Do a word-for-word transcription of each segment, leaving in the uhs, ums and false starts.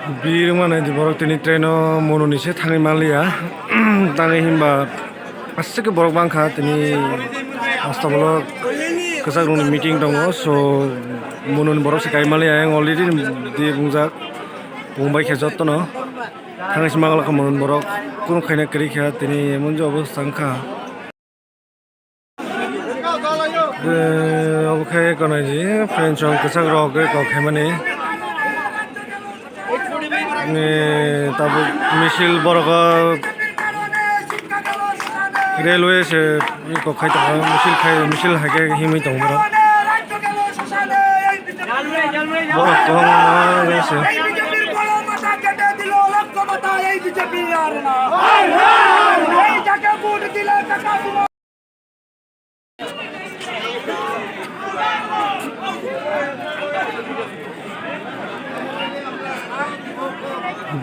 Bir wngmano di borok tini train o Mononi se thangwi manliya. Tangwi himba aswk khe borok bangkha tini, hasta bolo kwchak rokni meeting tongo, so Mononi borok se kai manliya. Ayang already di bungjak, bung bai khe jotono thangwi se manglakha Mononi borok, kunu khaina kwrwi kha tini, emon je obostha wngkha. Eh, obo khe gwnangji friends rok kwchak rok kok khaimani. Eh, tabuk misil borok o railway se kok khai tongo, misil khai, misil hai khe himwi tongo borok. Borok kwbangma se.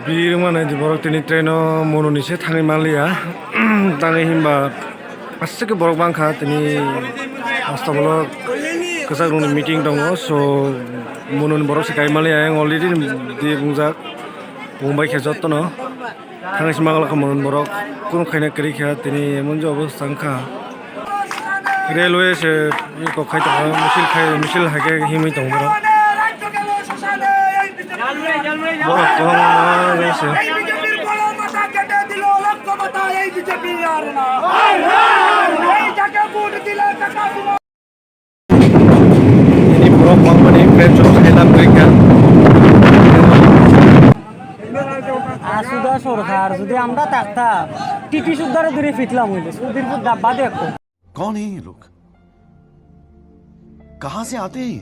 Bir wngmano di borok tini train o Mononi se thangwi manliya. Tangwi himba aswk khe borok bangkha tini, hasta bolo kwchak rokni meeting tongo, so Mononi borok se kai manliya. Ayang already di bungjak, bung bai khe jotono. Thangwi se manglakha Mononi borok, kunu khaina kwrwi kha tini, emon je obostha wngkha. Railway se kok khai tongo, misil khai, misil hai khe himwi tongo borok. Borok kwbangma se. Ini borok bangmani friends rok sai lam khaikha. Asuda sorkar, jodi amra takta, T T suddare duri fitlam hoile, sudir pur dabba de ekko. कौन है ये लोग? कहाँ से आते हैं ये?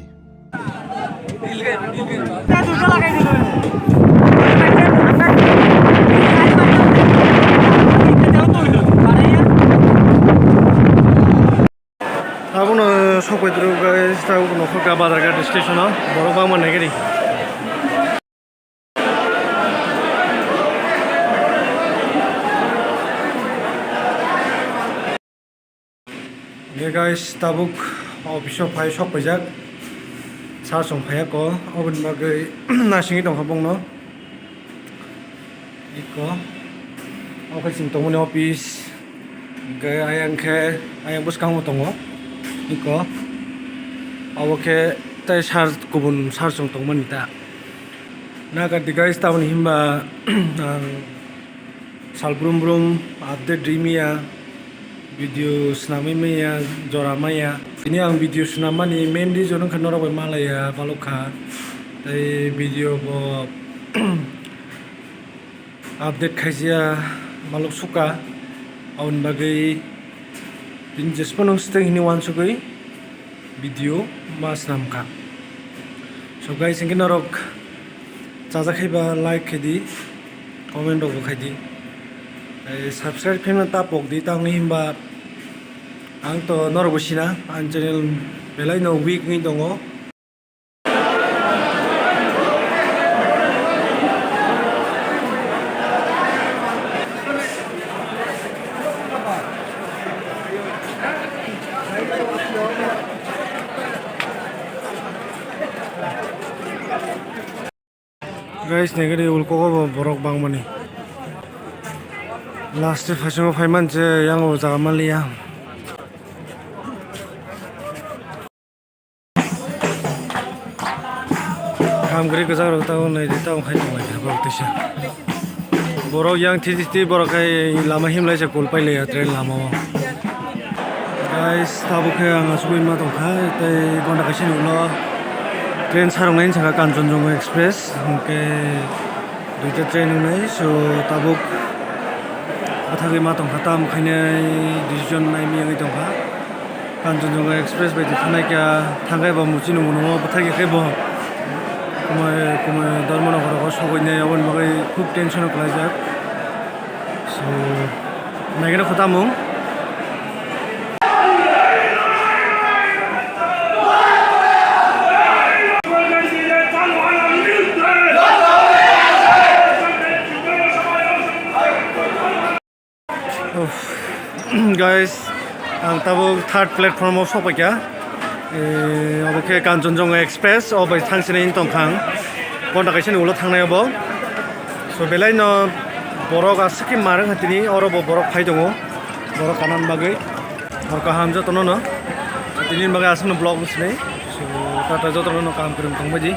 Abono sokphaitwrwk guys, tabuk nokha bazar ghat station o borok bangma naikhe di. Ge guys, tabuk office o phai sokphaijak, sir chwng phaiya ko, oboni bagwi nasingwi tongkha bongno. Iko. Omo khe chwng tongmani office. Hwnkhe ayang khe, ayang bwskango tongo. Iko. Obo khe tei sir kubun sir chwng tongmani ta. Naga di guys, tamoni himba ang sal brum brum update rimaya. Video swnamwi maya, jora maya. Tini ang video swnammani main reason wngkha norok bai malaiya balok kha. Tei video bo update khaijaya balok sukha. Aboni bagwi tini jesphano swteng hwnwi uansugwi video ma swnam kha. So guys, hinkhe norok chajak khaiba like khaidi, comment rok bo khaidi. Tei subscribe khaima ta pokdi, tamni himba ang to norok bo sina, ang channel belai no weak wngwi tongo. Guys, naikhe de ulkogo bo borok bangmani. Last phaisongo phai manse, yang o jaga manliya. Kam kwrwi kwchak rok tamo nai di, tamo khai tong lai kha borok teisa. Borok yang thiti thiti borok khai lama himlai se kul pailaiya train lama o. Guys, tabuk khe ang asugwi ma tongkha, tei gonta kaisa ni ulo train sarwknai wngkha Kanchanjunga Express, hwnkhe duita train wngnai, so tabuk bwthagwi ma tongkha, tamo khainai decision naimiyangwi tongkha. Kanchanjunga Express bai thangnai kha, thangkhai bo muchino mwnwi bwthai khe bo kumui kumui Dharmanagar o sogwi nai, aboni bagwi khub tension o kwlaijak. So, naikhe kho tamung. Uff, guys, ang tabuk third platform o sokpaikha. Eh, obo khe Kanchanjunga Express, o bai thangsinai wng tongkha ang. Gonta kaisa ni ulo thangnai obo. Belai no borok aswk khe marwk ha tini, oro bo borok phai tongo, borok kana bagwi. Hor kaham jotono no tini bagwi aswk no vlog bwswk nai. So, tata jotono no kaham kwrwng tong bai di.